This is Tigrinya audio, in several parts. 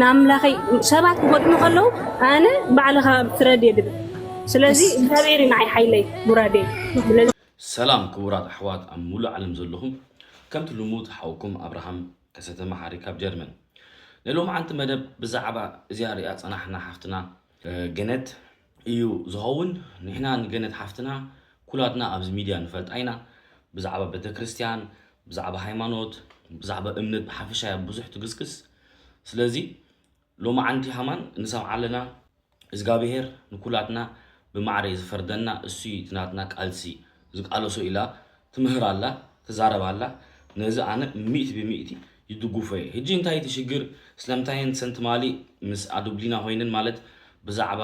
ንኣምላኸይ ሰባት ክጎድኑ ከለዉ ኣነ ባዕልኻ ፍረድ እየ ድብል። ስለዚ እግዚኣብሔር እዩ ንዓይ ሓይለይ ጉራደይ። ስለዚ ሰላም ክቡራት ኣሕዋት ኣብ ሙሉእ ዓለም ዘለኹም፣ ከምቲ ልሙድ ሓውኩም ኣብርሃም ከሰተ መሓሪ ካብ ጀርመን። ንሎማዓንቲ መደብ ብዛዕባ እዚኣ ሪኣ ጸናሕና ሓፍትና ገነት እዩ ዝኸውን። ንሕና ንገነት ሓፍትና ኩላትና ኣብዚ ሚድያ ንፈልጣ ኢና። ብዛዕባ ቤተክርስትያን፣ ብዛዕባ ሃይማኖት፣ ብዛዕባ እምነት ብሓፈሻ እያ ብዙሕ ትግስግስ። ስለዚ ሎማዓንቲ ሃማን ንሰምዓ ኣለና። እዝጋብሄር ንኩላትና ብማዕረ እዩ ዝፈርደና፣ እሱ እዩ እቲ ናትና ቃልሲ ዝቃለሶ ኢላ ትምህር ኣላ፣ ትዛረብ ኣላ። ነዚ ኣነ ሚእቲ ብሚእቲ ይድግፎ እየ። ሕጂ እንታይ እቲ ሽግር ስለምንታይን ሰንትማሊ ምስ ኣዱብሊና ኮይንን ማለት ብዛዕባ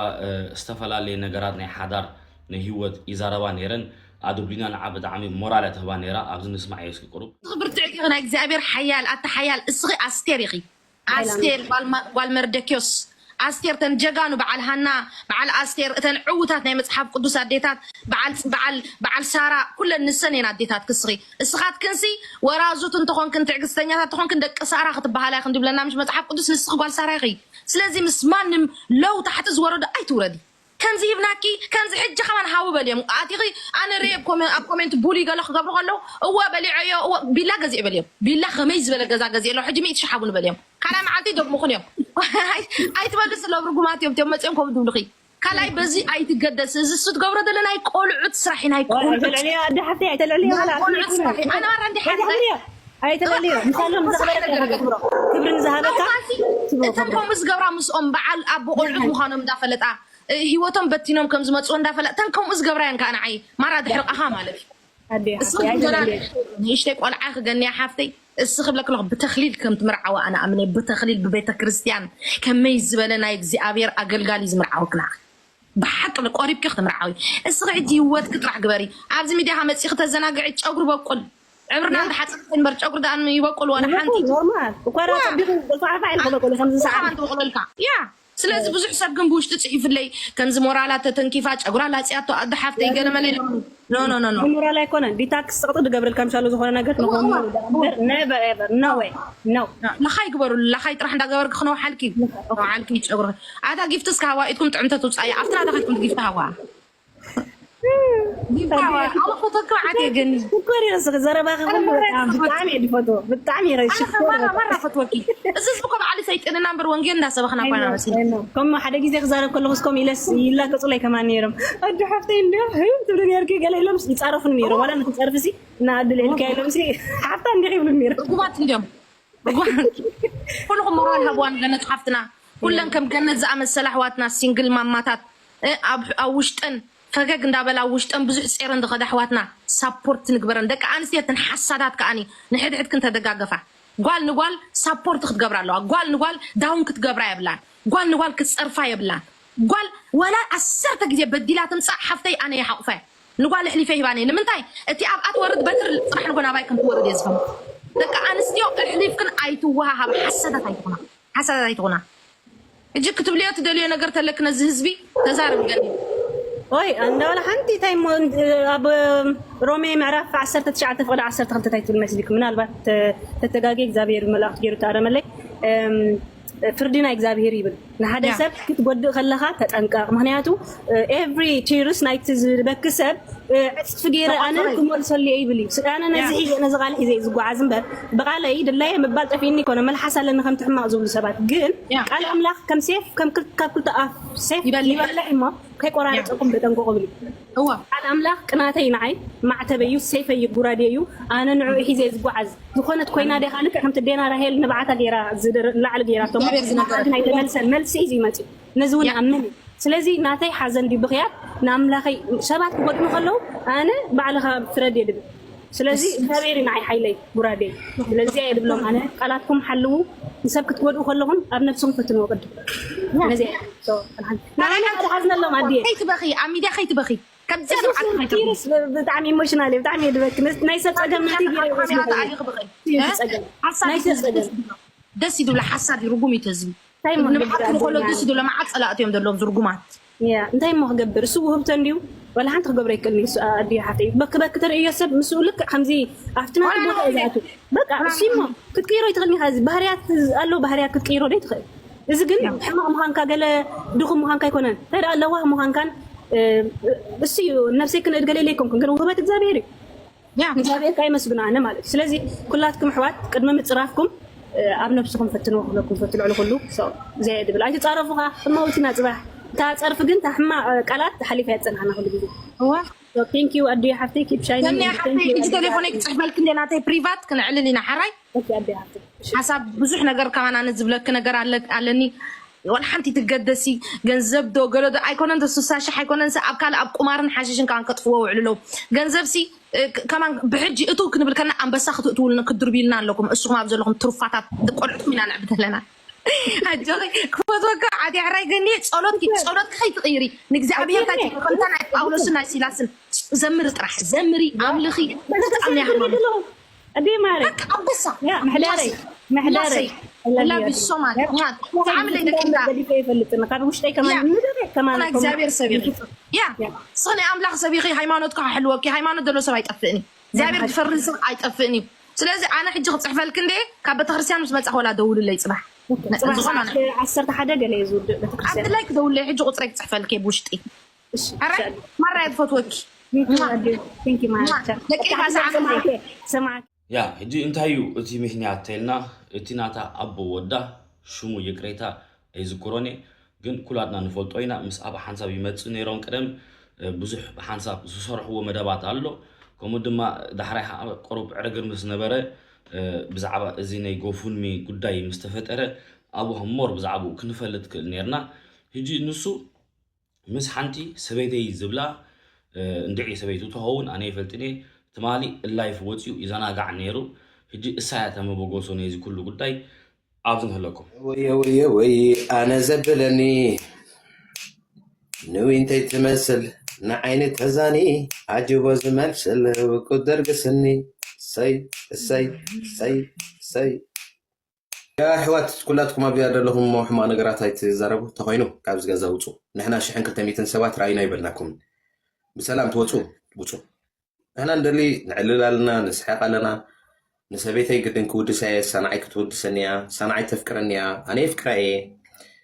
ዝተፈላለየ ነገራት ናይ ሓዳር ናይ ህይወት ይዛረባ ነይረን። ኣዱብሊና ንዓ ብጣዕሚ ሞራል እያ ትህባ ነይራ። ኣብዚ ንስማዕ እየ እስኪ ቁሩብ። ብርትዕቲ ኢኺ ናይ እግዚኣብሔር ሓያል ኣታ ሓያል እስኺ ኣስቴር ኢኺ። ኣስቴር ጓል መርደኪዮስ ኣስቴር ተን ጀጋኑ በዓል ሃና በዓል ኣስቴር እተን ዕውታት ናይ መፅሓፍ ቅዱስ ኣዴታት በዓል ሳራ ኩለን ንሰን እየን ኣዴታት ክስኺ እስኻት ክንሲ ወራዙት እንተኾንክን ትዕግስተኛታት ተኾንክን ደቂ ሳራ ክትበሃላ ይኽን ድብለና ምሽ መፅሓፍ ቅዱስ ንስኺ ጓል ሳራ ይኽይ ስለዚ ምስ ማንም ለው ታሕቲ ዝወረዱ ኣይትውረዲ ከምዚ ሂብናኪ ከምዚ ሕጂ ከማን ሃዊ በልዮም ኣቲኺ ኣነ ርየ ኣብ ኮሜንት ቡሊ ገለ ክገብሩ ከለዉ እወ በሊዐዮ እወ ቢላ ገዚእ በልዮም ቢላ ከመይ ዝበለ ገዛ ገዚእ ኣለዉ ሕጂ ሚእቲ ሽሓቡ ንበልዮም ካልኣይ መዓልቲ ይደግሙኹን እዮም ኣይትበሉ ስለ ርጉማት እዮም ቲኦም መፅኦም ከምኡ ድብሉኺ ካልኣይ በዚ ኣይትገደስ እዚ እሱ ትገብሮ ደለ ናይ ቆልዑት ስራሕ ናይ ቆልዑት ኣይተልዕልዮ ኣደ ሓፍተይ ኣይተልዕልዮ ናይ ቆልዑት ስራሕ ኣነ ማራ እንዲ ሓንቲ ኣይተልዕልዮ ምሳሎም ዝኸበረ ክብሪ ንዝሃበካ እተን ከምኡ ዝገብራ ምስኦም በዓል ኣቦ ቆልዑት ምዃኖም እንዳፈለጣ ህይወቶም በቲኖም ከም ዝመፅኡ እንዳፈለጥተን ከምኡ ዝገብራ እየን ከዓ ንዓይ ማራ ድሕርቃኻ ማለት እዩ ንእሽተይ ቆልዓ ክገንያ ሓፍተይ እስ ክብለክ ኣለኹ ብተክሊል ከም ትምርዓዋ ኣነ ኣምነ ብተክሊል ብቤተ ክርስቲያን ከመይ ዝበለ ናይ እግዚኣብሔር ኣገልጋሊ ዝምርዓወክ ንዓኺ ብሓቂ ቆሪብኪ ክትምርዓዊ እስኺ ሕጂ ህይወትኪ ጥራሕ ግበሪ ኣብዚ ሚድያ ከመፂ ክተዘናግዒ ጨጉሪ በቁል ዕብርና እንዳሓፀረ ንበር ጨጉሪ ዳኣ ይበቁል ዋላ ሓንቲ ኖርማል እኳ ራሱ ቢኹ ፋዕፋዕ ኢልኩ በቁል ከምዚ ሰዓት ትበቁለልካ ያ ስለዚ ብዙሕ ሰብ ግን ብውሽጢ ፅሒፍለይ ከምዚ ሞራላ ተተንኪፋ ጨጉራ ላፅያቶ ኣደ ሓፍተይ ገለ መለ ኢሎም no no no no ሞራል ኣይኮነን ዲታክስ ፀቕጢ ድገብረልካ ምሻሉ ዝኾነ ነገር ንኾኑ never ever no way no ላኻይ ግበሩሉ ላኻይ ጥራሕ እንዳገበርክ ክነውሓልኪ ነውሓልኪ ጨጉሪ ኣታ ጊፍትስ ክሃዋ ኢትኩም ጥዕምተ ትውፃእያ ኣብቲ ናታ ከድኩም ጊፍት ሃዋ ጊፍት ሃዋ ኣነ ፈተካ ዓት ግን ሽኮር ይረስክ ዘረባኺ ኩሉ ብጣዕሚ ብጣዕሚ እየ ድፈትዎ ብጣዕሚ ይረ ሽኮር ማራ ፈትወኪ እዚ ዝኮ በዓል ሰይጥንና እምበር ወንጌል እንዳሰበኽና ኮይና መሲል ከም ሓደ ግዜ ክዛረብ ከለኹ እስኮም ኢለስ ይላገጹለይ ከማን ነይሮም ኣዱ ሓፍተይ እንዲ ትብሉ ነርኪ ገለ ኢሎም ይጻረፉ ነይሮም ዋላ ንክጸርፍ ሲ እና ኣዱ ልዕልካ ኢሎም ሲ ሓፍታ እንዲ ይብሉ ነይሮም ርጉማት እንዲዮም ኩልኹም ሞራል ሃብዋ ንገነት ሓፍትና ኩለን ከም ገነት ዝኣመሰላ ኣሕዋትና ሲንግል ማማታት ኣብ ውሽጠን ፈገግ እንዳበላ ውሽጠን ብዙሕ ጼረን ዝኸዳ ኣሕዋትና ሳፖርት ንግበረን ደቂ ኣንስትዮ እተን ሓሳዳት ከዓኒ ንሕድሕድክን ተደጋገፋ ጓል ንጓል ሳፖርት ክትገብራ ኣለዋ ጓል ንጓል ዳውን ክትገብራ የብላን ጓል ንጓል ክትፀርፋ የብላን ጓል ወላ ዓሰርተ ግዜ በዲላ ትምፃእ ሓፍተይ ኣነ ይሓቑፋ ንጓል ኣሕሊፈ ሂባኒ ንምንታይ እቲ ኣብኣ ትወርድ በትር ፅባሕ ንጎ ናባይ ከም ትወርድ እየ ዝፈልጥ ደቂ ኣንስትዮ ኣሕሊፍክን ኣይትወሃሃባ ሓሳዳት ኣይትኹና ሓሳዳት ኣይትኹና ሕጂ ክትብልዮ ትደልዮ ነገር ተለክ ነዚ ህዝቢ ተዛረብ ገኒ ወይ እንዳበለ ሓንቲ እንታይ እሞ ኣብ ሮሜ ምዕራፍ ዓሰርተ ትሽዓተ ፍቕዲ ዓሰርተ ክልተ እንታይ ትብል መስሊክ ምናልባት ተተጋጌ እግዚኣብሔር መልእኽቲ ገይሩ ተኣረመለይ ፍርዲ ናይ እግዚኣብሔር ይብል ንሓደ ሰብ ክትጎድእ ከለኻ ተጠንቀቕ ምክንያቱ every tears ናይቲ ዝበኪ ሰብ ዕፅፊ ገይረ ኣነ ክመልሰሉ እየ ይብል እዩ ኣነ ነዚ ሒዘ ነዚ ቃል ሒዘ እዩ ዝጓዓዝ እምበር ብቃለይ ድላየ ምባል ጠፊእኒ ይኮነ መልሓስ ኣለኒ ከምቲ ሕማቅ ዝብሉ ሰባት ግን ቃል ኣምላኽ ከም ሴፍ ካብ ክልተ ኣፍ ሴፍ ይበልዕ እሞ ከይቆራረፀኩም ተጠንቀቁ ብል እዩ ቃል ኣምላኽ ቅናተይ ንዓይ ማዕተበይ እዩ ሴፈይ እዩ ጉራዴ እዩ ኣነ ንዕኡ ሒዘ ዝጓዓዝ ዝኾነት ኮይና ዲኻ ልክዕ ከምቲ ዴና ራሄል ንብዓታ ገይራ ላዕሊ ገይራቶ ኣይተመልሰን መልሲ እዩ ዝመፅእ ነዚ እውን ኣምን እዩ ስለዚ ናተይ ሓዘን ድዩ ብኽያት ንኣምላኸይ ሰባት ክጎድኑ ከለዉ ኣነ ባዕልኻ ፍረድ እየ ድብል ስለዚ እግዚኣብሔር ንዓይ ሓይለይ ጉራደይ ስለዚ እየ ድብሎም ኣነ ቃላትኩም ሓልዉ ንሰብ ክትጎድኡ ከለኹም ኣብ ነብስኹም ፈትንዎ ቅድም ነዚ እየ ንዓና ሓዝነሎም ኣድየ ከይትበኺ ኣብ ሚድያ ከይትበኺ ከምዚ ብጣዕሚ ኢሞሽናል እየ ብጣዕሚ እየ ድበኪ ናይ ሰብ ፀገም ናተይ ገይረ ናይ ሰብ ፀገም ደስ ይብላ ሓሳድ ርጉም እዩ ተዝቢ ንብዓት ንኮሎ ደስ ይብሎ መዓት ፀላእቲ እዮም ዘለዎም ዝርጉማት እንታይ እሞ ክገብር እሱ ውህብቶ እንዲዩ ወላ ሓንቲ ክገብሮ ይክእል እዩ ኣዲ ሓፍተይ በክበክ ትርእዮ ሰብ ምስኡ ልክዕ ከምዚ ኣብቲ ናቱ ቦታ እዩ ዝኣቱ በቃ እሱ እሞ ክትቅይሮ ይትኽእል ኢኻ እዚ ባህርያት ኣሎ ባህርያት ክትቅይሮ ዶ ይትኽእል እዚ ግን ሕማቕ ምዃንካ፣ ገለ ድኹም ምዃንካ ኣይኮነን። እንታይ ደኣ ለዋህ ምዃንካን እሱ እዩ። ነብሰይ ክንእድ ገለ ኢለ ኣይኮንኩን፣ ግን ውህበት እግዚኣብሔር እዩ። እግዚኣብሔር ከኣ የመስግኖ ኣነ ማለት እዩ። ስለዚ ኩላትኩም ኣሕዋት ቅድሚ ምጽራፍኩም ኣብ ነብስኹም ፈትንዎ ክብለኩም ፈቱ። ልዕሊ ኩሉ እዚኣ እየ ድብል። ኣይትጻረፉ ከኣ፣ ሕማውቲ ኢና ጽባሕ። እታ ጸርፊ ግን፣ እታ ሕማቕ ቃላት ሓሊፋ እያ ትጸንሓና ኩሉ ግዜ። እዋ። Thank you ኣዲ ሓፍተይ፣ keep shining. ተንያ ሓፍተይ፣ ሕጂ ቴሌፎነይ ክጽሕፈልክ እንደ ናተይ ፕሪቫት ክነዕልል ኢና ሓራይ። ሓሳብ ብዙሕ ነገር ከማን ኣነ ዝብለክ ነገር ኣለኒ። ዋላ ሓንቲ ትገደሲ ገንዘብ ዶ ገለ ዶ ኣይኮነን፣ ዶ ስሳ ሽሕ ኣይኮነን፣ ኣብ ካልእ ኣብ ቁማርን ሓሽሽን ከማን ከጥፍዎ ውዕሉ ኣለዉ። ገንዘብ ሲ ከማን ብሕጂ እቱ ክንብል ከና ኣንበሳ ክትእትውልን ክትድርብልና ኣለኩም። እስኹም ኣብ ዘለኹም ትሩፋታት ቆልዕትኩም ኢና ነዕብድ ኣለና። ኣጆኺ ክፈትወካ ዓዲ ሕራይ ገኒ። ጸሎትኪ ጸሎትኪ ከይትቕይሪ ንእግዚኣብሔር ታይ ከምታ ናይ ጳውሎስን ናይ ሲላስን ዘምሪ ጥራሕ ዘምሪ ኣምልኺ። ብጣዕሚ ኣዴ ማረ። በቃ ኣንበሳ። ያ መሕደረይ፣ መሕደረይ። Love you so much. ብጣዕሚ ለይ ደቂቃ። ገዲፈ ይፈልጥን ካብ ውሽጠይ ከማን ምድረ ከማን እግዚኣብሔር ሰብ ኢኺ። ያ ስኽኒ ኣምላኽ ሰብ ኢኺ። ሃይማኖት ከሓሕልወኪ። ሃይማኖት ዘሎ ሰብ ኣይጠፍእን እዩ። እግዚኣብሔር ዝፈርህ ሰብ ኣይጠፍእን እዩ። ስለዚ ኣነ ሕጂ ክፅሕፈልኪ እንደ ካብ ቤተክርስትያን ምስ መፃ ኮላ ደውልለይ ፅባሕ። ፅባሕ ሰዓት ዓሰርተ ሓደ ገለ እዩ ዝውድእ ቤተክርስትያን። ኣብቲ ላይ ክደውልለይ ሕጂ ቁፅረይ ክፅሕፈልኪ ብውሽጢ። ሓራይ ማራይ ትፈትወኪ። ደቂ ሰማዕቲ። ያ ሕጂ እንታይ እዩ እቲ ምክንያት ተልና፣ እቲ ናታ ኣቦ ወዳ ሽሙ ይቅሬታ ኣይዝክሮን እየ፣ ግን ኩላትና ንፈልጦ ኢና። ምስ ኣብ ሓንሳብ ይመጽእ ነይሮም ቀደም ብዙሕ ብሓንሳብ ዝሰርሕዎ መደባት ኣሎ። ከምኡ ድማ ዳሕራይ ቁሩብ ዕርግር ምስ ነበረ ብዛዕባ እዚ ናይ ጎፉንሚ ጉዳይ ምስ ተፈጠረ ኣብኡ ሞር ብዛዕባኡ ክንፈልጥ ክእል ነርና። ሕጂ ንሱ ምስ ሓንቲ ሰበይተይ ዝብላ እንድዒ ሰበይቱ ትኸውን ኣነ ይፈልጥን እየ። ትማሊ ላይፍ ወፂኡ ይዘናጋዕ ነይሩ። ሕጂ እሳ እያ ተመበገሶ ነዚ ኩሉ ጉዳይ ኣብዚ ንህለኩም። ወየ ወየ ወይ ኣነ ዘብለኒ ንዊንተይ ትመስል ንዓይኒ ተዛኒ ኣጅቦ ዝመልስል ውቁ ደርግስኒ ሰይ ሰይ ሰይ ሰይ ኣሕዋት ኩላትኩም ኣብዚኣ ዘለኹም እሞ ሕማቕ ነገራት ኣይትዛረቡ፣ ተኾይኑ ካብዚ ገዛ ውጹ። ንሕና ሽሕን ክልተ ሚእትን ሰባት ረኣዩና ኣይበልናኩምን። ብሰላም ትወጹ ውጹ። ንሕና ንደሊ፣ ንዕልል ኣለና፣ ንስሕቕ ኣለና። ንሰበይተይ ግድን ክውድሳ እየ፣ እሳ ንዓይ ክትውድሰኒ እያ፣ እሳ ንዓይ ተፍቅረኒ እያ፣ ኣነ የፍቅራ እየ።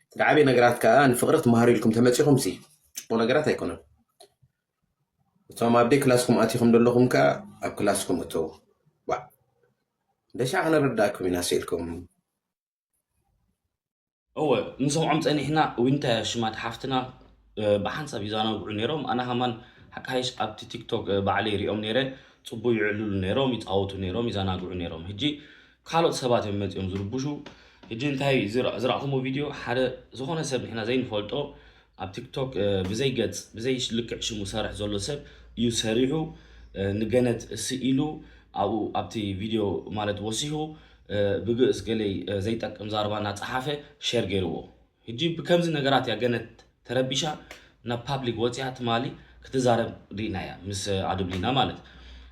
እቲ ዝዓበየ ነገራት ከኣ ንፍቕሪ ክትመሃሩ ኢልኩም ተመጺኹምሲ ጽቡቕ ነገራት ኣይኮነን። እቶም ኣብ ደይ ክላስኩም ኣቲኹም ዘለኹም ከኣ ኣብ ክላስኩም እተዉ። ዋዕ። ደሻ ክነረዳእኩም ኢና ስኢልኩም። እወ ንሰምዖም ጸኒሕና። ዊንታ ሽማት ሓፍትና ብሓንሳብ ይዛናግዑ ነይሮም። ኣነ ከማን ሓቃይሽ ኣብቲ ቲክቶክ ባዕለይ ሪኦም ነይረ። ጽቡቅ ይዕልሉ ነይሮም፣ ይጻወቱ ነይሮም፣ ይዛናግዑ ነይሮም። ሕጂ ካልኦት ሰባት እዮም መጺኦም ዝርብሹ። ሕጂ እንታይ ዝረእኹሞ ቪድዮ፣ ሓደ ዝኾነ ሰብ ንሕና ዘይንፈልጦ ኣብ ቲክቶክ ብዘይ ገጽ ብዘይ ልክዕ ሽሙ ሰርሕ ዘሎ ሰብ እዩ ሰሪሑ ንገነት ስኢሉ ኣብኡ ኣብቲ ቪድዮ ማለት ወሲኹ ብግእስ ገለይ ዘይጠቅም ዛርባ እናጸሓፈ ሸር ገይርዎ። ሕጂ ብከምዚ ነገራት እያ ገነት ተረቢሻ ናብ ፓብሊክ ወጺኣ ትማሊ ክትዛረብ ርኢናያ ምስ ኣዱብሊና ማለት።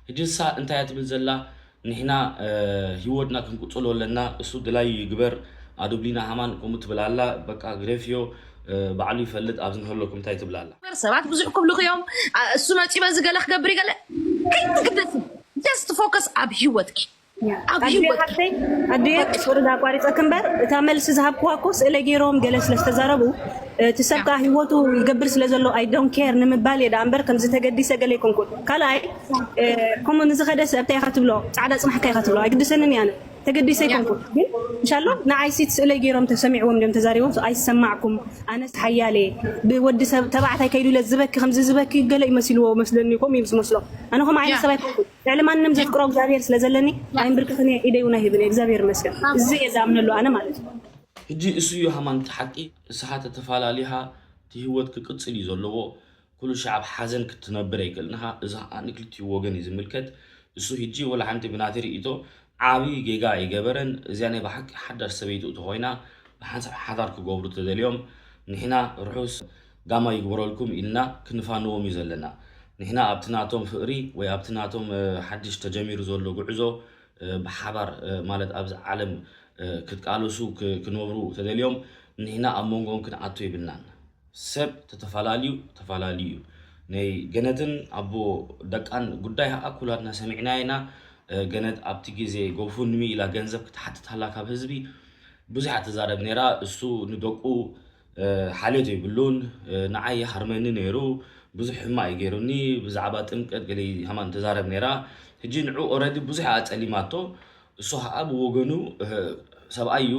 ሕጂ እሳ እንታይ እያ ትብል ዘላ? ንሕና ህይወትና ክንቅጽሎ ኣለና፣ እሱ ድላዩ ይግበር። ኣዱብሊና ሃማን ከምኡ ትብል ኣላ። በቃ ግደፍዮ፣ ባዕሉ ይፈልጥ። ኣብዚ ንህለኩም እንታይ ትብል ኣላ? ሰባት ብዙሕ ክብሉኺ እዮም። እሱ መጺኡ በዚ ገለ ክገብር ይገለ ከይትግደሲ። Just focus ኣብ ህይወትኪ። ኣብ ኣዲ ህይወት ሓፍተይ ኣዲ ሶሪ ዳቋሪፀክ እምበር እታ መልሲ ዝሃብክዋ እኮ ስእለ ገይሮም ገለ ስለዝተዛረቡ እቲ ሰብ ከዓ ህይወቱ ይገብር ስለዘሎ I don't care ንምባል እየ ደኣ እምበር ከምዚ ተገዲሰ ገለ ኣይኮንኩን። ካልኣይ ከምኡ ንዝኸደ ሰብ እንታይ ኢኻ ትብሎ? ፃዕዳ ፅናሕካ ኢኻ ትብሎ። ኣይግድሰንን እየ ኣነ ተገዲሰ ኣይኮንኩን። ግን እንሻሎ ንዓይሲ እቲ ስእለይ ገይሮም ተሰሚዕዎም ድዮም ተዛሪቦም ኣይሰማዕኩም። ኣነስ ሓያል እየ ብወዲ ሰብ ተባዕታይ ከይዱ ኢለ ዝበኪ ከምዚ ዝበኪ ገለ እዩ መሲልዎ መስለኒ። ከምኡ እዩ ዝመስሎ። ኣነ ከምኡ ዓይነት ሰብ ኣይኮንኩን። ልዕሊ ማንም ዘፍቅሮ እግዚኣብሔር ስለ ዘለኒ ኣይምብርከኽን እየ፣ ኢደይ እውን ኣይህብን እየ። እግዚኣብሔር ይመስገን። እዚ እየ ዝኣምነሉ ኣነ ማለት እዩ። ሕጂ እሱ እዩ ሃማን እቲ ሓቂ። እስኻ ተተፋላሊኻ እቲ ህይወት ክቅጽል እዩ ዘለዎ። ኩሉ ሻዕ ኣብ ሓዘን ክትነብር ኣይክእልን ኢኻ። እዚ ኸኣ ንክልቲኡ ወገን እዩ ዝምልከት። እሱ ሕጂ ወላ ሓንቲ ብናተይ ርእይቶ ዓቢ ጌጋ ኣይገበረን። እዚኣ ናይ ብሓቂ ሓዳሽ ሰበይቱ እንተኾይና ብሓንሳብ ሓዳር ክገብሩ ተደልዮም ንሕና ርሑስ ጋማ ይግበረልኩም ኢልና ክንፋንዎም እዩ ዘለና። ንሕና ኣብቲ ናቶም ፍቕሪ ወይ ኣብቲ ናቶም ሓድሽ ተጀሚሩ ዘሎ ጉዕዞ ብሓባር ማለት ኣብዚ ዓለም ክትቃለሱ ክነብሩ ተደልዮም ንሕና ኣብ መንጎኦም ክንኣቱ የብልናን። ሰብ ተተፈላለዩ ተፈላለዩ እዩ። ናይ ገነትን ኣቦ ደቃን ጉዳይ ከዓ ኩላትና ሰሚዕናዮ ኢና። ገነት ኣብቲ ግዜ ጎፉንሚ ኢላ ገንዘብ ክትሓትት ሃላ ካብ ህዝቢ ብዙሕ ትዛረብ ነይራ። እሱ ንደቁ ሓልዮት የብሉን። ንዓይ ይሃርመኒ ነይሩ፣ ብዙሕ ሕማቕ እዩ ገይሩኒ። ብዛዕባ ጥምቀት ገለ ሃማን ትዛረብ ነይራ። ሕጂ ንዑ ኦረዲ ብዙሕ ኣጸሊማቶ። እሱ ከዓ ብወገኑ ሰብኣይ እዩ።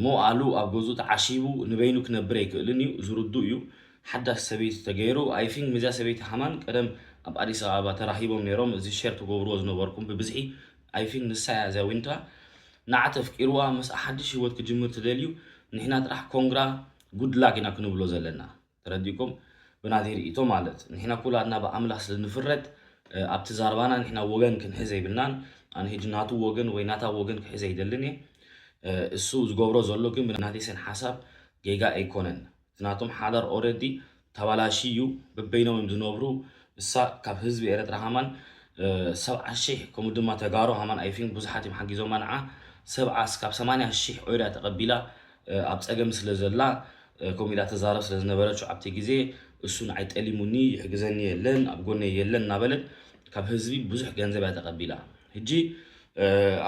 ሞኣሉ ኣብ ገዝኡ ተዓሺቡ ንበይኑ ክነብር ኣይክእልን እዩ፣ ዝርዱ እዩ። ሓዳሽ ሰበይቲ ተገይሩ። ኣይፊንግ ምዚያ ሰበይቲ ሃማን ቀደም ኣብ ኣዲስ ኣበባ ተራሂቦም ነይሮም። እዚ ሸር ትገብርዎ ዝነበርኩም ብብዝሒ ኣይፊንግ ንሳ እያ እዚያ ዊንታ። ንዓ ተፍቂርዋ ምስኣ ሓድሽ ህይወት ክጅምር ትደልዩ። ንሕና ጥራሕ ኮንግራ ጉድላክ ኢና ክንብሎ ዘለና። ተረዲኩም? ብናተይ ርእይቶ ማለት ንሕና ኩላትና ብኣምላኽ ስለ ንፍረድ ኣብቲ ዛርባና ንሕና ወገን ክንሕዝ ኣይብልናን። ኣነ ሕጂ ናቱ ወገን ወይ ናታ ወገን ክሕዝ ኣይደልን እየ። እሱ ዝገብሮ ዘሎ ግን ብናተይ ሰን ሓሳብ ጌጋ ኣይኮነን። እቲ ናቶም ሓዳር ኦረዲ ተባላሺ እዩ። በበይኖም እዮም ዝነብሩ። እሳ ካብ ህዝቢ ኤረትራ ሃማን ሰብዓ ሺሕ ከምኡ ድማ ተጋሩ ሃማን ኣይፊንግ ብዙሓት እዮም ሓጊዞማ ንዓ ሰብዓ እስካብ ሰማንያ ሺሕ ኦይዳ ተቐቢላ ኣብ ጸገም ስለ ዘላ ከምኡ ኢላ ተዛረብ ስለ ዝነበረት ሽዓብቲ ግዜ እሱ ንዓይ ጠሊሙኒ ይሕግዘኒ የለን ኣብ ጎነይ የለን እናበለት ካብ ህዝቢ ብዙሕ ገንዘብ እያ ተቐቢላ። ሕጂ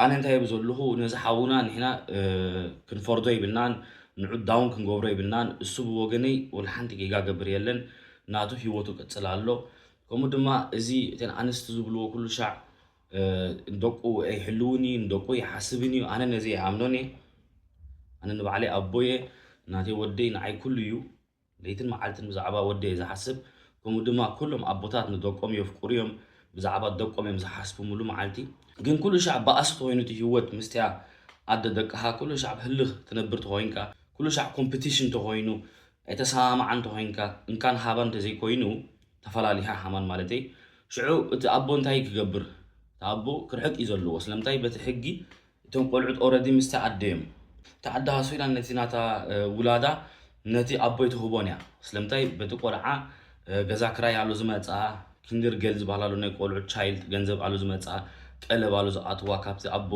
ኣነ እንታይ እየ ዘለኹ ነዚ ሓውና ንሕና ክንፈርዶ ይብልናን ንዑ ዳውን ክንገብሮ ይብልናን እሱ ብወገነይ ወላ ሓንቲ ጌጋ ገብር የለን ናቱ ህይወቱ ቀጽል ኣሎ። ከምኡ ድማ እዚ እተን ኣንስቲ ዝብልዎ ኩሉ ሻዕ ንደቁ ኣይሕልውን እዩ ንደቁ ይሓስብን እዩ ኣነ ነዚ ኣይኣምኖን እየ። ኣነ ንባዕለይ ኣቦየ ናተይ ወደይ ንዓይ ኩሉ እዩ። ለይትን መዓልትን ብዛዕባ ወደይ ዝሓስብ ከምኡ ድማ ኩሎም ኣቦታት ንደቆም የፍቅሩ እዮም። ብዛዕባ ደቆም እዮም ዝሓስቡ ሙሉ መዓልቲ። ግን ኩሉ ሻዕ ባእሲ ተኮይኑ እቲ ህይወት ምስትያ ኣደ ደቅኻ ኩሉ ሻዕ ህልኽ ትነብር ተኮይንካ ኩሉ ሻዕ ኮምፒቲሽን ተኮይኑ ኣይተሰማማዓን ተኮይንካ እንካን ሃባን እንተዘይኮይኑ ተፈላሊኻ ሃማን ማለተይ ሽዑ እቲ ኣቦ እንታይ ክገብር እቲ ኣቦ ክርሕቅ እዩ ዘለዎ ስለምንታይ በቲ ሕጊ እቶም ቆልዑት ኦረዲ ምስቲ ኣደዮም እቲ ኣደ ሃስዊላ ነቲ ናታ ውላዳ ነቲ ኣቦይ ትህቦን እያ ስለምንታይ በቲ ቆልዓ ገዛ ክራይ ኣሎ ዝመፅኣ ኪንደር ገል ዝበሃል ኣሎ ናይ ቆልዑት ቻይልድ ገንዘብ ኣሎ ዝመፅኣ ቀለብ ኣሎ ዝኣትዋ ካብቲ ኣቦ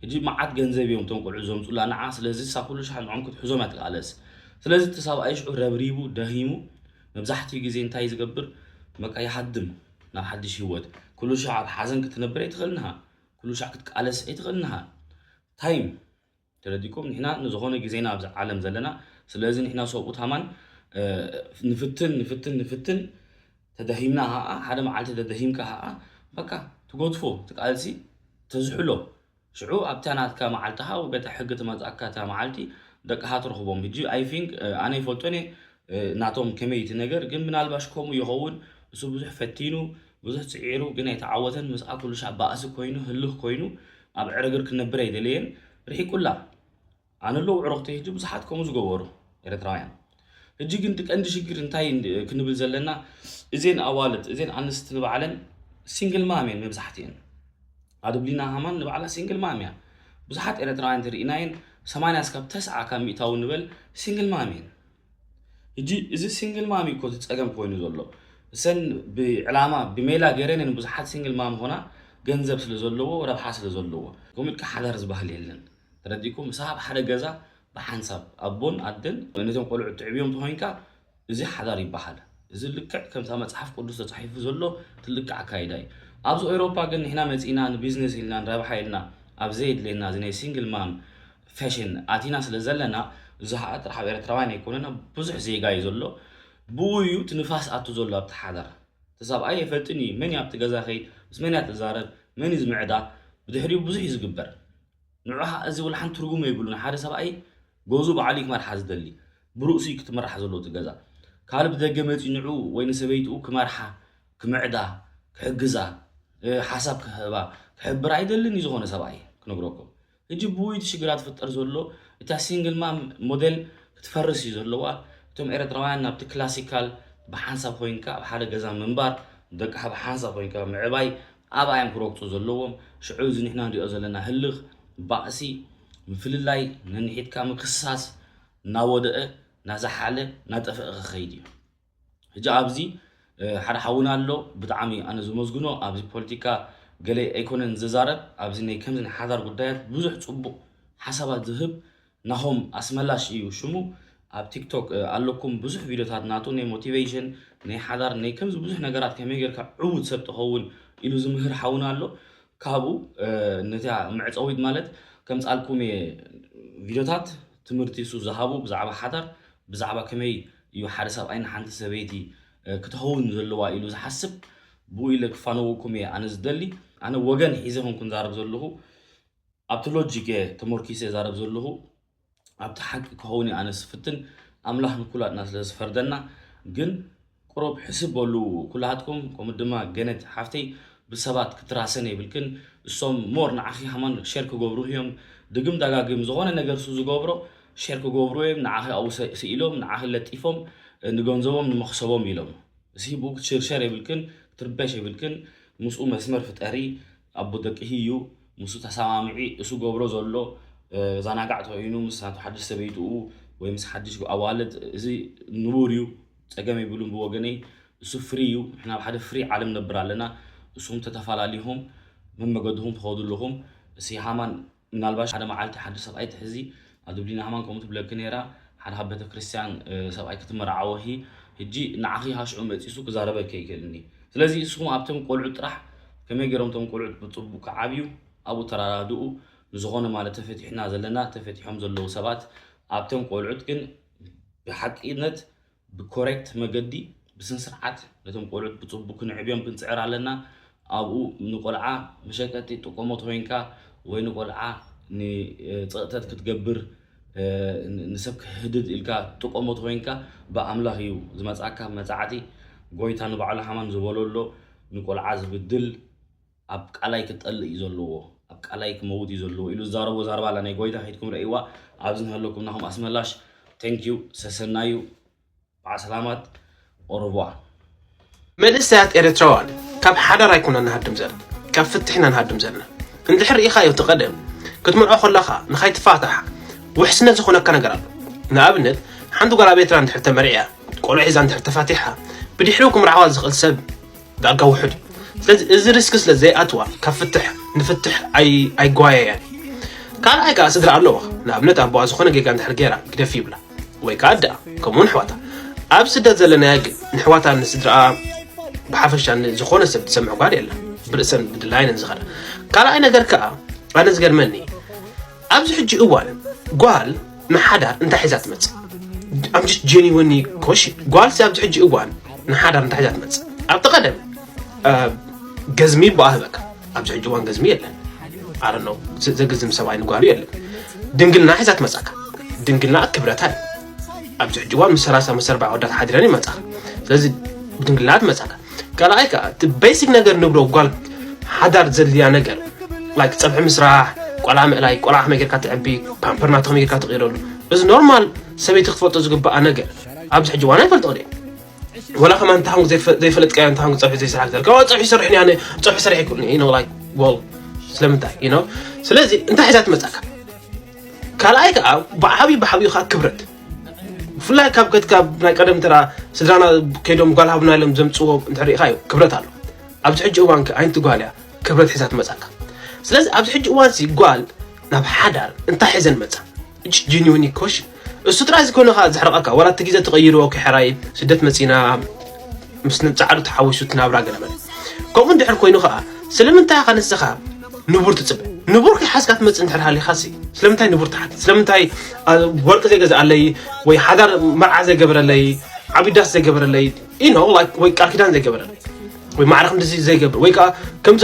ሕጂ መዓት ገንዘብ እዮም እቶም ቆልዑት ዘምፁላ ንዓ ስለዚ እሳ ኩሉ ሻዕ ንዖም ክትሕዞም እያ ትቃለስ ስለዚ እቲ ሰብኣይ ሽዑ ረብሪቡ ደሂሙ መብዛሕትኡ ግዜ እንታይ ዝገብር በቃ ይሃድም ናብ ሓድሽ ህይወት ኩሉ ሻዕ ኣብ ሓዘን ክትነብር ኣይትኽእልንሃ ኩሉ ሻዕ ክትቃለስ ኣይትኽእልንሃ ታይም ተረዲኩም ንሕና ንዝኾነ ግዜና ኣብዚ ዓለም ዘለና ስለዚ ንሕና ሰብኡት ሃማን ንፍትን ንፍትን ንፍትን ተደሂምና ከዓ ሓደ መዓልቲ ተደሂምካ ከዓ በቃ ትጎትፎ ትቃልሲ ተዝሕሎ ሽዑ ኣብታ ናትካ መዓልትኻ ወይ በታ ሕጊ ትመፅኣካ እታ መዓልቲ ደቅኻ ትረኽቦም ሕጂ ኣይፊንግ ኣነ ይፈልጦን እየ ናቶም ከመይ እቲ ነገር ግን ምናልባሽ ከምኡ ይኸውን እሱ ብዙሕ ፈቲኑ ብዙሕ ፅዒሩ ግን ኣይተዓወተን ምስኣ ኩሉ ሻዕ ባእሲ ኮይኑ ህልኽ ኮይኑ ኣብ ዕርግር ክነብር ኣይደለየን ርሒቁላ ኣነ ኣለዉ ዕረኽተይ ሕጂ ብዙሓት ከምኡ ዝገበሩ ኤርትራውያን ሕጂ ግን እቲ ቀንዲ ሽግር እንታይ ክንብል ዘለና እዜን ኣዋልድ እዜን ኣንስቲ ንባዕለን ሲንግል ማም እየን መብዛሕትኤን ኣድብሊና ሃማን ንባዕላ ሲንግል ማም እያ ብዙሓት ኤርትራውያን ትርኢናየን ሰማንያ እስካብ ተስዓ ካብ ሚእታዊ ንበል ሲንግል ማም እየን ሕጂ እዚ ሲንግል ማም እኮ እቲ ጸገም ኮይኑ ዘሎ እሰን ብዕላማ ብሜላ ገይረን እየን ብዙሓት ሲንግል ማም ኾና ገንዘብ ስለ ዘለዎ ረብሓ ስለ ዘለዎ ከምኡ ኢልካ ሓዳር ዝበሃል የለን ተረዲእኩም? ምሳብ ሓደ ገዛ ብሓንሳብ ኣቦን ኣደን ነቶም ቆልዑ ትዕብዮም ተኾይንካ እዚ ሓዳር ይበሃል። እዚ ልክዕ ከምታ መጽሓፍ ቅዱስ ተጻሒፉ ዘሎ ትልክዕ ኣካይዳ እዩ። ኣብዚ ኤውሮፓ ግን ንሕና መጺእና ንቢዝነስ ኢልና ንረብሓ ኢልና ኣብ ዘየድልየና እዚ ናይ ሲንግል ማም ፋሽን ኣቲና ስለ ዘለና እዚ ከዓ ጥራሕ ኣብ ኤርትራውያን ኣይኮነን ኣብ ብዙሕ ዜጋ እዩ ዘሎ። ብኡ እዩ እቲ ንፋስ ኣቱ ዘሎ ኣብቲ ሓዳር። እቲ ሰብኣይ የፈልጥን እዩ መን እዩ ኣብቲ ገዛ ከይድ ምስ መን እያ ትዛረብ መን እዩ ዝምዕዳ ብድሕሪኡ ብዙሕ እዩ ዝግበር። ንዑ እዚ ወላ ሓንቲ ትርጉም የብሉን ሓደ ሰብኣይ ገዝኡ ባዕሉ እዩ ክመርሓ ዝደሊ ብርእሱ እዩ ክትመራሕ ዘለዎ እቲ ገዛ ካልእ ብደገ መፂኡ ንዑ ወይ ንሰበይትኡ ክመርሓ ክምዕዳ ክሕግዛ ሓሳብ ክህባ ክሕብር ኣይደልን እዩ ዝኾነ ሰብኣይ ክነግረኩም ሕጂ ብውይ እቲ ሽግራ ትፍጠር ዘሎ እታ ሲንግል ማም ሞዴል ክትፈርስ እዩ ዘለዋ እቶም ኤርትራውያን ናብቲ ክላሲካል ብሓንሳብ ኮይንካ ኣብ ሓደ ገዛ ምንባር ደቅኻ ብሓንሳብ ኮይንካ ምዕባይ ኣብኣ እዮም ክረግፁ ዘለዎም ሽዑ እዚ ንሕና ንሪኦ ዘለና ህልኽ ባእሲ ምፍልላይ ነንሒትካ ምክስሳስ እናወደአ እናዘሓለ እናጠፈአ ክኸይድ እዩ ሕጂ ኣብዚ ሓደ ሓውና ኣሎ ብጣዕሚ ኣነ ዝመስግኖ ኣብዚ ፖለቲካ ገለ ኣይኮነን ዝዛረብ ኣብዚ ናይ ከምዚ ናይ ሓዳር ጉዳያት ብዙሕ ፅቡቕ ሓሳባት ዝህብ ናሆም ኣስመላሽ እዩ ሽሙ ኣብ ቲክቶክ ኣለኩም ብዙሕ ቪዲዮታት ናቱ ናይ ሞቲቬሽን ናይ ሓዳር ናይ ከምዚ ብዙሕ ነገራት ከመይ ጌርካ ዕዉት ሰብ ትኸውን ኢሉ ዝምህር ሓውና ኣሎ ካብኡ ነታ መዕፀዊት ማለት ከምጻልኩም እየ ቪድዮታት ትምህርቲ እሱ ዝሃቡ ብዛዕባ ሓዳር፣ ብዛዕባ ከመይ እዩ ሓደ ሰብኣይ ንሓንቲ ሰበይቲ ክትኸውን ዘለዋ ኢሉ ዝሓስብ፣ ብኡ ኢለ ክፋነወኩም እየ ኣነ ዝደሊ። ኣነ ወገን ሒዘ ኹን ክንዛረብ ዘለኹ ኣብቲ ሎጂክ እየ ተመርኪሰ ዛረብ ዘለኹ። ኣብቲ ሓቂ ክኸውን ኣነ ስፍትን ኣምላኽ ንኩላትና ስለ ዝፈርደና። ግን ቁሩብ ሕስብ በሉ ኩላሃትኩም። ከምኡ ድማ ገነት ሓፍተይ ብሰባት ክትራሰን የብልክን። እሶም ሞር ንዓኺ ሃማን ሸር ክገብሩ እዮም። ድግም ዳጋግም ዝኾነ ነገር እሱ ዝገብሮ ሸር ክገብሩ እዮም። ንዓኺ ኣብኡ ስኢሎም ንዓኺ ለጢፎም ንገንዘቦም ንመኽሰቦም ኢሎም። እዚ ብኡ ክትሽርሸር የብልክን፣ ክትርበሽ የብልክን። ምስኡ መስመር ፍጠሪ። ኣቦ ደቅሂ እዩ። ምስኡ ተሰማምዒ። እሱ ገብሮ ዘሎ ዛናጋዕ ተኮይኑ ምስ ናቱ ሓድሽ ሰበይትኡ ወይ ምስ ሓድሽ ኣዋልድ እዚ ንቡር እዩ። ፀገም የብሉን ብወገነይ። እሱ ፍሪ እዩ። ንሕና ኣብ ሓደ ፍሪ ዓለም ነብር ኣለና። እሱም ተተፈላለይኹም መመገድኹም ትኸዱ ኣለኹም። እሲ ሃማን ምናልባሽ ሓደ መዓልቲ ሓደ ሰብኣይ ትሕዚ ኣብ ድብሊና ሃማን ከምኡ ትብለኪ ነይራ። ሓደ ካብ ቤተክርስትያን ሰብኣይ ክትመርዓወሂ። ሕጂ ንዓኺ ሃሽዑ መፂሱ ክዛረበኪ ይክእልኒ። ስለዚ እስኹም ኣብቶም ቆልዑ ጥራሕ ከመይ ገይሮም ቶም ቆልዑት ብፅቡቅ ክዓብዩ ኣብኡ ተራዳድኡ። ንዝኾነ ማለት ተፈቲሕና ዘለና ተፈቲሖም ዘለዉ ሰባት ኣብቶም ቆልዑት ግን ብሓቂነት ብኮሬክት መገዲ ብስንስርዓት ነቶም ቆልዑት ብፅቡቅ ክንዕብዮም ክንፅዕር ኣለና። ኣብኡ ንቆልዓ መሸቀጢ ጥቆሞ ተኮይንካ ወይ ንቆልዓ ንፀቕተት ክትገብር ንሰብ ክህድድ ኢልካ ጥቆሞ ተኮይንካ ብኣምላኽ እዩ ዝመፅኣካ መፅዓቲ። ጎይታ ንባዕሉ ሃማን ዝበሎ ኣሎ ንቆልዓ ዝብድል ኣብ ቃላይ ክጠልእ እዩ ዘለዎ፣ ኣብ ቃላይ ክመውት እዩ ዘለዎ ኢሉ ዝዛረቦ ዛረባ ኣላ። ናይ ጎይታ ከይድኩም ረእይዋ። ኣብዚ ንሃለኩም ናኹም ኣስመላሽ። ተንኪዩ ሰሰናዩ። በዓል ሰላማት ኦሮቧ። መንእሰያት ኤርትራውያን ካብ ሓዳር ኣይኮና ንሃድም ዘለና፣ ካብ ፍትሕ ኢና ንሃድም ዘለና። እንድሕር ርኢኻዮ እቲ ቀደም ክትምርዖ ከለኻ ንኻይትፋታሕ ውሕስነት ዝኾነካ ነገር ኣሎ። ንኣብነት ሓንቲ ጓል ኣብ ኤርትራ እንድሕር ተመርዕያ ቆልዑ ሒዛ እንድሕር ተፋቲሓ ብድሕሪኡ ክምርዓዋ ዝኽእል ሰብ ዳርጋ ውሑድ እዩ። ስለዚ እዚ ሪስክ ስለ ዘይኣትዋ ካብ ፍትሕ ንፍትሕ ኣይጓየያን። ካልኣይ ከዓ ስድራ ኣለዋ። ንኣብነት ኣቦኣ ዝኾነ ጌጋ እንድሕር ገይራ ግደፍ ይብላ። ወይ ከዓ ኣደኣ ከምኡውን ኣሕዋታ። ኣብ ስደት ዘለናያ ግን ንኣሕዋታ ንስድራኣ ብሓፈሻ ንዝኾነ ሰብ ትሰምዕ ጓል የላ። ብርእሰን ብድላየን ዝኸዳ። ካልኣይ ነገር ከዓ ኣነ ዝገርመኒ ኣብዚ ሕጂ እዋን ጓል ንሓዳር እንታይ ሒዛ ትመጽእ? I'm just genuinely question. ጓል ኣብዚ ሕጂ እዋን ንሓዳር እንታይ ሒዛ ትመጽእ? ኣብቲ ቀደም ገዝሚ ይበኣህበካ። ኣብዚ ሕጂ እዋን ገዝሚ የለን። ኣረነው ዘግዝም ሰብኣይ ንጓሉ የለን። ድንግልና ሒዛ ትመጻካ። ድንግልና ክብረታ እዩ። ኣብዚ ሕጂ እዋን ምስ ሰላሳ ምስ ኣርባዓ ወዳት ሓዲረን ይመጻኻ። ስለዚ ብድንግልና ትመጻካ። ካልኣይ ከዓ እቲ ቤሲክ ነገር ንብሎ ጓል ሓዳር ዘድልያ ነገር ላይክ ፀብሒ ምስራሕ፣ ቆልዓ ምእላይ፣ ቆልዓ ከመይ ጌርካ ትዕቢ፣ ፓምፐር ናቱ ከመይ ጌርካ ትቕይረሉ፣ እዚ ኖርማል ሰበይቲ ክትፈልጦ ዝግብኣ ነገር ኣብዚ ሕጂ እዋን ኣይፈልጦ ክደ ወላ ከማን እንተሃንጉ ዘይፈለጥካዮ እንተሃንጉ ፀብሒ ዘይስራሕ ክተልካ ፀብሒ ይሰርሕ እኔ ኣነ ፀብሒ ሰሪሕ ይክእልኒ ኢኖ ላይክ ወል ስለምንታይ ኢኖ ስለዚ እንታይ ሒዛ ትመፃካ ካልኣይ ከዓ ብዓብዩ ብዓብዩ ከዓ ክብረት ብፍላይ ካብ ከትካብ ናይ ቀደም ተራ ስድራና ከይዶም ጓል ሃብና ኢሎም ዘምፅዎ እንተሪኢኻ እዩ ክብረት ኣሎ ኣብዚ ሕጂ እዋን ከ ኣይንቲ ጓል እያ ክብረት ሒዛ ትመፃካ ስለዚ ኣብዚ ሕጂ እዋን ሲ ጓል ናብ ሓዳር እንታይ ሒዘን መፃ genuine question እሱ ጥራይ እዚ ኮይኑ ከዓ ዘሕረቐካ ዋላ እቲ ግዜ ተቐይርዎ ክሕራይ ስደት መፂና ምስ ፃዕዱ ተሓዊሱ ትናብራ ገለመለ ከምኡ እንድሕር ኮይኑ ከዓ ስለምንታይ ኢኻ ንስኻ ንቡር ትፅበ ንቡር ከይሓዝካ ትመፅእ እንድሕር ሃሊኻሲ ስለምንታይ ንቡር ትሓት ስለምንታይ ወርቂ ዘይገዝኣለይ ወይ ሓዳር መርዓ ዘይገበረለይ ዓቢዳስ ዘይገበረለይ ኢኖ ወይ ቃል ኪዳን ዘይገበረለይ ወይ ማዕረ ክንድዚ ዘይገብር ወይ ከዓ ከምዚ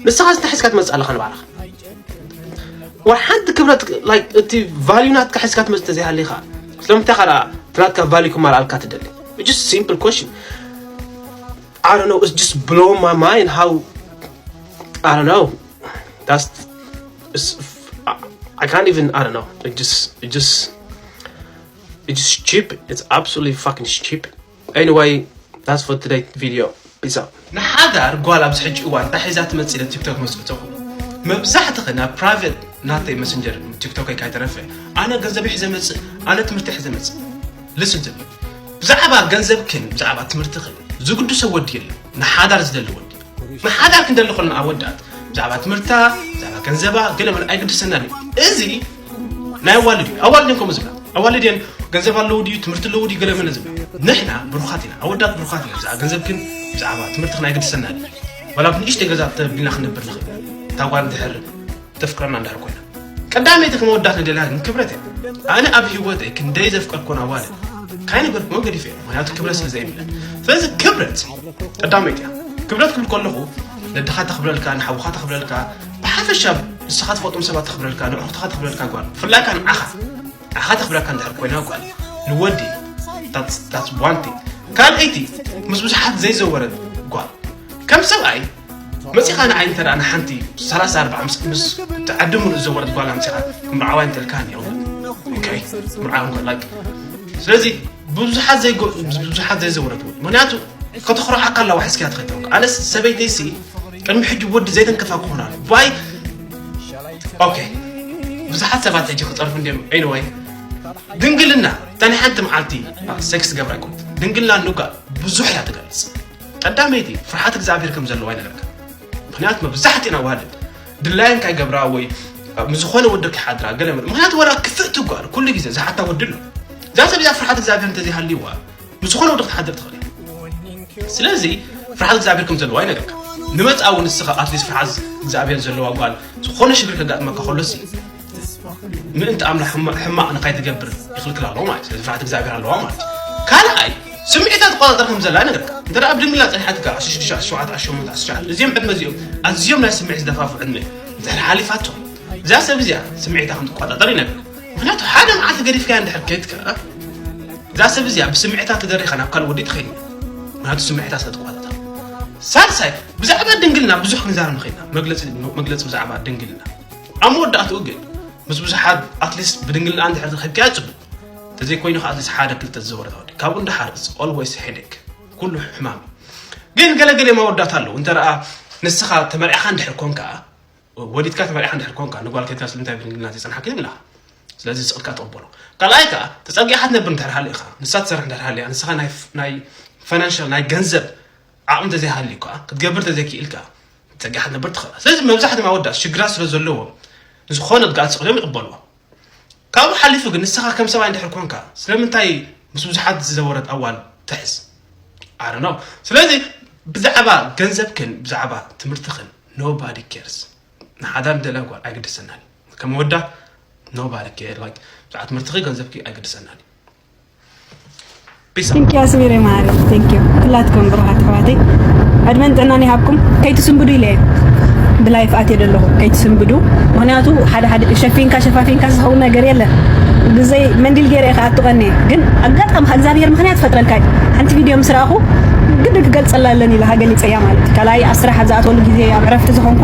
ንስኻ እንታይ ሒዝካ ትመፅእ ኣለኻ ንባዕልኻ ወላ ሓንቲ ክብረት like እቲ value ናትካ ሒዝካ ትመጽእ ተዘይሃሊኻ ስለምንታይ ኻላ ትናትካ value ክማልኣልካ ትደሊ just simple question I don't know it's just blow my mind how I don't know that's it's, I, I can't even I don't know it just it just it's just stupid it's absolutely fucking stupid anyway that's for today video peace out ንሓዳር ጓል ኣብዚ ሕጂ እዋን እንታይ ሒዛ ትመፅእ ኢለ ቲክቶክ መስእተኹ መብዛሕትኺ ናብ ፕራይቬት ናተይ መሰንጀር ቲክቶከይ ካይተረፈ ኣነ ገንዘብ ሒዘ መፅእ ኣነ ትምህርቲ ሒዘ መፅእ ልስን ትብል ብዛዕባ ገንዘብክን ብዛዕባ ትምህርትኽን ዝግድሶ ወዲ የለን ንሓዳር ዝደሊ ወዲ ንሓዳር ክንደሊ ከለና ኣወዳት ብዛዕባ ትምህርታ ብዛዕባ ገንዘባ ገለ መለ ኣይግድሰናን እዩ እዚ ናይ ኣዋልድ እዩ ኣዋልድ እዮም ከምኡ ዝብላ ኣዋልድ እየን ገንዘብ ኣለዉ ድዩ ትምህርቲ ኣለዉ ድዩ ገለ መለ ዝብላ ንሕና ብሩኻት ኢና ኣወዳት ብሩኻት ኢና ብዛዕባ ገንዘብ ግን ብዛዕባ ትምህርቲ ክናይ ግድሰና ወላ ብንእሽተይ ገዛ ተቢልና ክንነብር ንኽእል እታ ጓል እንድሕር ተፍቅረና እንድሕር ኮይና ቀዳመይቲ ከመወዳት ንደላ ግን ክብረት እያ። ኣነ ኣብ ህይወተይ ክንደይ ዘፍቀርኩን ኣዋልድ ካይነገርኩ ገዲፈ እየ፣ ምክንያቱ ክብረት ስለ ዘይብለን። ስለዚ ክብረት ቀዳመይቲ እያ። ክብረት ክብል ከለኹ ነድኻ ተኽብረልካ፣ ንሓውኻ ተኽብረልካ፣ ብሓፈሻ ንስኻ ትፈጥም ሰባት ተኽብረልካ፣ ንዕኽትኻ ተኽብረልካ፣ ጓል ብፍላይ ከኣ ንዓኻ ንዓኻ ተኽብረካ እንድሕር ኮይና ጓል ንወዲ፣ that's one thing። ካልኣይቲ ምስ ብዙሓት ዘይዘወረት ጓል። ከም ሰብኣይ መፂኻ ንዓይ እንተ ደኣ ንሓንቲ ሰላሳ ኣርባዓ ምስ ምስ ትዓዲ ሙሉእ ዝዘወረት ጓል ኣምፂኻ ምርዓዋይ እንተልካ እኒኦ። ኦኬ፣ ምርዓው እንኳን ላይክ። ስለዚ ብዙሓት ዘይጎ-፣ ብዙሓት ዘይዘወረት እውን። ምክንያቱ ከተኽርዓካ ኣለዋ፣ ሒዝካያ ትኸይድ ኣለካ። ኣነስ ሰበይተይሲ ቅድሚ ሕጂ ወዲ ዘይተንከፋ ክኾና ኣሎ። ዋይ? ኦኬ፣ ብዙሓት ሰባት ሕጂ ክፀርፉ እንዲዮም። ኤኒወይ፣ ድንግልና እታ ናይ ሓንቲ መዓልቲ ሴክስ ትገብራ ኣይኮነት። ድንግልና ንጓል ብዙሕ እያ ትገልፅ። ቀዳመይቲ ፍርሓት እግዚኣብሔር ከም ዘለዋ ይነግረካ። ምክንያቱ መብዛሕትኤን ኣዋልድ ድላየን ካይገብራ ወይ ምስ ዝኾነ ወዲ ክሓድራ ገለ መለ። ምክንያቱ ወላ ክፍእቲ ጓል ኩሉ ግዜ ዝሓታ ወዲ ኣሎ። እዛ ሰብ እዚኣ ፍርሓት እግዚኣብሔር እንተዘይሃልይዋ ምስ ዝኾነ ወዲ ክትሓድር ትኽእል እያ። ስለዚ ፍርሓት እግዚኣብሔር ከም ዘለዋ ይነግረካ። ንመጻኢ እውን ንስኻ ኣትሊስት ፍርሓት እግዚኣብሔር ዘለዋ ጓል ዝኾነ ሽግር ከጋጥመካ ከሎሲ ምእንቲ ኣምላኽ ሕማ-፣ ሕማቕ ንኻይትገብር ይኽልክላ ኣለዎ ማለት እዩ። ስለዚ ፍርሓት እግዚኣብሔር ኣለዋ ማለት እዩ። ካልኣይ ስምዒታት ትቆጻጸር ከም ዘላ ይነግረካ። እንተ ደኣ ኣብ ድንግልና ጸኒሓትካ ዓሰርተ ሽዱሽተ፣ ዓሰርተ ሸውዓተ፣ ዓሰርተ ሸሞንተ፣ ዓሰርተ ትሽዓተ፣ እዚኦም ዕድመ እዚኦም ኣዝዮም ናይ ስምዒት ዝደፋፍዑ ዕድመ እዮም። እንድሕር ሓሊፋቶ እዛ ሰብ እዚኣ ስምዒታ ከም ትቆጻጸር ይነግረካ። ምክንያቱ ሓደ መዓልቲ ገዲፍካያ እንድሕር ከይድካ እዛ ሰብ እዚኣ ብስምዒታት ተደሪኻ ናብ ካልእ ወዲ ትኸይድ። ምክንያቱ ስምዒታ ስለ ትቆጻጸር። ሳልሳይ ብዛዕባ ድንግልና ብዙሕ ክንዛረብ ንኽእል ኢና። መግለጺ፣ መግለጺ ብዛዕባ ድንግልና። ኣብ መወዳእትኡ ግን ምስ ብዙሓት ኣትሊስት ብድንግልና እንድሕር ተኸብካ ጽቡቕ። እንተዘይኮይኑ ከኣ ኣትሊስት ሓደ ክልተ ዝዘወረት ኣወዲ። ካብኡ እንዳሓርስ ኦልዌይስ ሄዴክ። ኩሉ ሕማም። ግን ገለ ገለ መወዳእታ ኣለዉ። እንተ ደኣ ንስኻ ተመርዒኻ እንድሕር ኮንካ፣ ወሊድካ ተመርዒኻ እንድሕር ኮንካ፣ ንጓል ከድካ ስለምንታይ ብድንግልና ዘይጸንሓካ ይብላኻ። ስለዚ ስቕ ኢልካ ትቕበሎ። ካልኣይ ከኣ ተጸጊዕካ ትነብር እንድሕር ሃሊእኻ፣ ንሳ ትሰርሕ እንድሕር ሃሊያ፣ ንስኻ ናይ ፍ-፣ ናይ ፋይናንሻል፣ ናይ ገንዘብ ዓቕሚ እንተዘይሃልዩ ከኣ፣ ክትገብር እንተዘይክኢልካ፣ ተጸጊዕካ ክትነብር ትኽእል። ስለዚ መብዛሕትኦም ኣወዳት ሽግራት ስለ ዘለዎም፣ ንዝኾነ ጥቃት ስቕ ኢሎም ይቕበልዎ። ካብኡ ሓሊፉ ግን ንስኻ ከም ሰብኣይ እንድሕር ኮንካ፣ ስለምንታይ ምስ ብዙሓት ዝዘወረት ኣዋል ትሕዝ? I don't know። ስለዚ ብዛዕባ ገንዘብክን ብዛዕባ ትምህርትኽን nobody cares። ንሓዳር ንደልያ ጓል ኣይግድሰናን እዩ። ከም ወዳት nobody care፣ like፣ ብዛዕባ ትምህርትኺ ገንዘብኪ ኣይግድሰናን እዩ። ፒስ። Thank you ኣስሚረይ ማሪ፣ thank you። ኩላትኩም ብሩኻት ኣሕዋተይ ዕድመን ጥዕናን ይሃብኩም። ከይትስንብዱ ኢለ እየ ብላይፍ ኣትየ ዘለኹ፣ ከይትስንብዱ። ምኽንያቱ ሓደ ሓደ ሸፊንካ ሸፋፊንካ ዝኸውን ነገር የለን። ብዘይ መንዲል ገይረ እየ ከኣ ኣትቐኒ። ግን ኣጋጣሚ ከኣ እግዚኣብሔር ምኽንያት ፈጥረልካ እዩ። ሓንቲ ቪድዮ ምስ ረኣኹ ግድን ክገልጸላ ኣለኒ ኢለ ገሊጸያ ማለት እዩ። ካልኣይ ኣብ ስራሕ ኣብ ዝኣትወሉ ግዜ ኣብ ዕረፍቲ ዝኾንኩ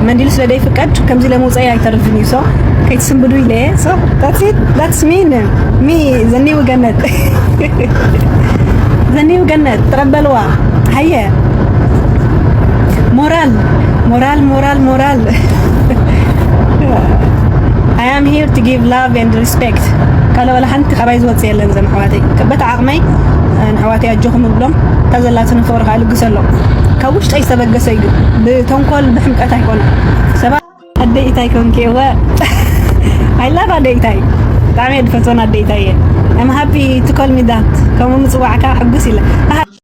መንዲል ስለ ዘይፍቀድ ከምዚ ኢለ ምውፀይ ኣይተርፍን እዩ። So ከይትስንብዱ ኢለ እየ። So that's it, that's me, me, the new ገነት። The new ገነት ተቐበልዋ። ሃየ ሞራል ሞራል ሞራል ሞራል። I am here to give love and respect። ካልእ ዋላ ሓንቲ ካባይ ዝወፅእ የለን። ዘን ኣሕዋተይ በቲ ዓቕመይ ንኣሕዋተይ ኣጆኹም እብሎም። እታ ዘላትኒ ፍቕሪ ከዓ ልግሰሎም። ካብ ውሽጠይ ዝተበገሰ እዩ፣ ግን ብተንኮል ብሕምቀት ኣይኮነን። ሰባት ኣደይ እንታይ ኮንኪ? እወ፣ I love ኣደይ እንታይ፣ ብጣዕሚ እየ ዝፈትወን ኣደይ እንታይ እየ። I'm happy to call me that። ከምኡ ምፅዋዕካ ሕጉስ ኢለ።